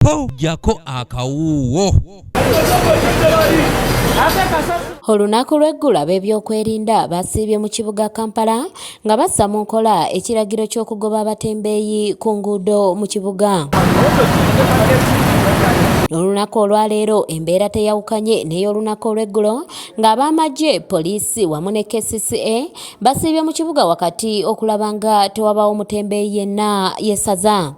Jjako jjako akawuuwo. Olunaku lw'eggulo ab'ebyokwerinda basiibye mu kibuga Kampala nga bassa mu nkola ekiragiro ky'okugoba abatembeeyi ku nguudo mu kibuga. Olunaku olwaleero embeera teyawukanye n'ey'olunaku olw'eggulo ng'ab'amagye, poliisi wamu ne KCCA basiibye mu kibuga wakati okulaba nga tewabaawo mutembeeyi yenna yesaza.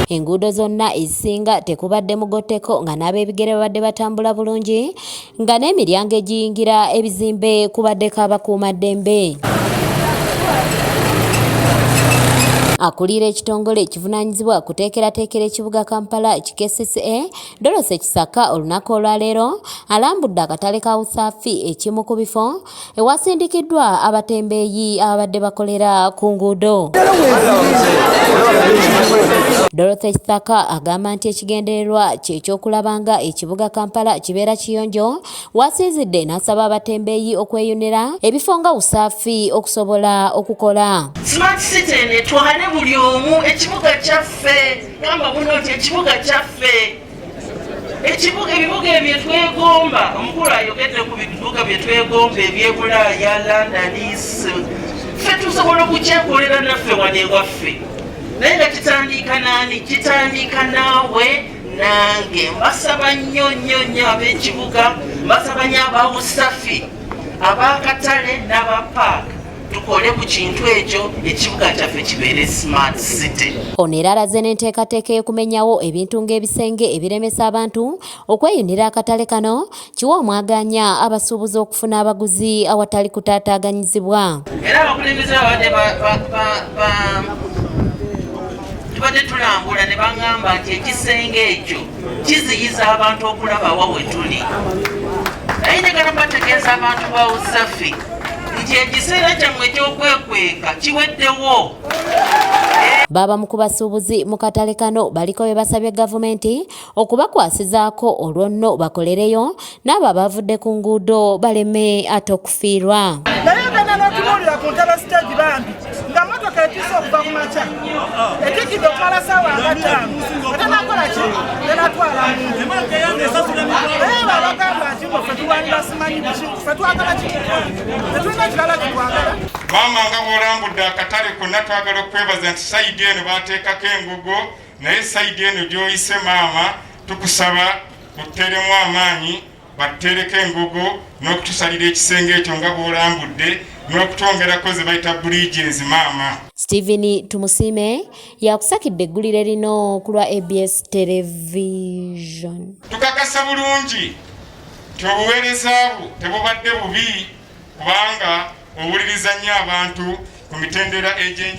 Enguudo zonna ezisinga tekubadde mugotteko nga n'ab'ebigere babadde batambula bulungi nga n'emiryango egiyingira ebizimbe kubaddeko abakuumaddembe. Akulira ekitongole ekivunaanyizibwa kuteekerateekera ekibuga Kampala ki KCCA, Dorothy Kisaka olunaku olwaleero alambudde akatale ka Usafi ekimu ku bifo ewasindikiddwa abatembeeyi ababadde bakolera ku nguudo. Dorothy Kisaka agamba nti ekigendererwa kye ky'okulaba nga ekibuga Kampala kibeera kiyonjo w'asinzidde n'asaba abatembeeyi okweyunira ebifo nga Usafi okusobola okukola. Smart City eno etwale buli omu ekibuga kyaffe. Gamba muno nti ekibuga kyaffe, ekibuga, ebibuga ebyo twegomba. Omukulu ayogedde ku bibuga bye twegomba eby'e Bulaaya, London. Ffe tusobola okukyekolera naffe wano ewaffe, naye nga kitandika naani? Kitandika naawe nange. Mbasaba nnyo nnyo nnyo ab'ekibuga, mbasaba nnyo abawusafi, ab'akatale n'abapaaka, tukole ku kintu ekyo, ekibuga kyaffe kibeere smart city. Ono era alaze n'enteekateeka ey'okumenyawo ebintu ng'ebisenge ebiremesa abantu okweyunira akatale kano, kiwa omwaganya abasuubuzi okufuna abaguzi awatali kutaataaganyizibwa. Era abakulembeze babadde tubadde tulambula ne baŋŋamba nti ekisenge ekyo kiziyiza abantu okulaba wa we tuli, naye njagala bategeeza abantu ba Usafi nti ekiseera kyammwe ekyokwekweka kiweddewo. Baba mu ku basuubuzi mu katale kano baliko bye basabye gavumenti okubakwasizaako, olwo nno bakolereyo n'abo abavudde ku nguudo baleme ate okufiirwa. Naye ogenda n'otunuulira ku Ntebe stage, bambi, nga motoka etiise okuva ku makya, etikidde okumala saawa nga 5, etenakola ki, tenatwala muntu. Naye babagamba nti ngo ffe tulwanira simanyi biki, ffe twagala kikukola, tetulina kirala kitwagala. Maama, nga bw'olambudde akatale konna, twagala okwebaza nti side eno bateekako engogo, naye side eno gy'oyise, maama, tukusaba otuteeremu amaanyi batuteereko engogo n'okutusalira ekisenge ekyo nga bw'olambudde n'okutwongerako ze bayita bridges, maama. Stephen Tumusiime yakusakidde eggulire lino ku lwa ABS Television. Tukakasa bulungi nti obuweereza bwo tebubadde bubi, kubanga owuliriza nnyo abantu ku mitendera egy'enjawulo.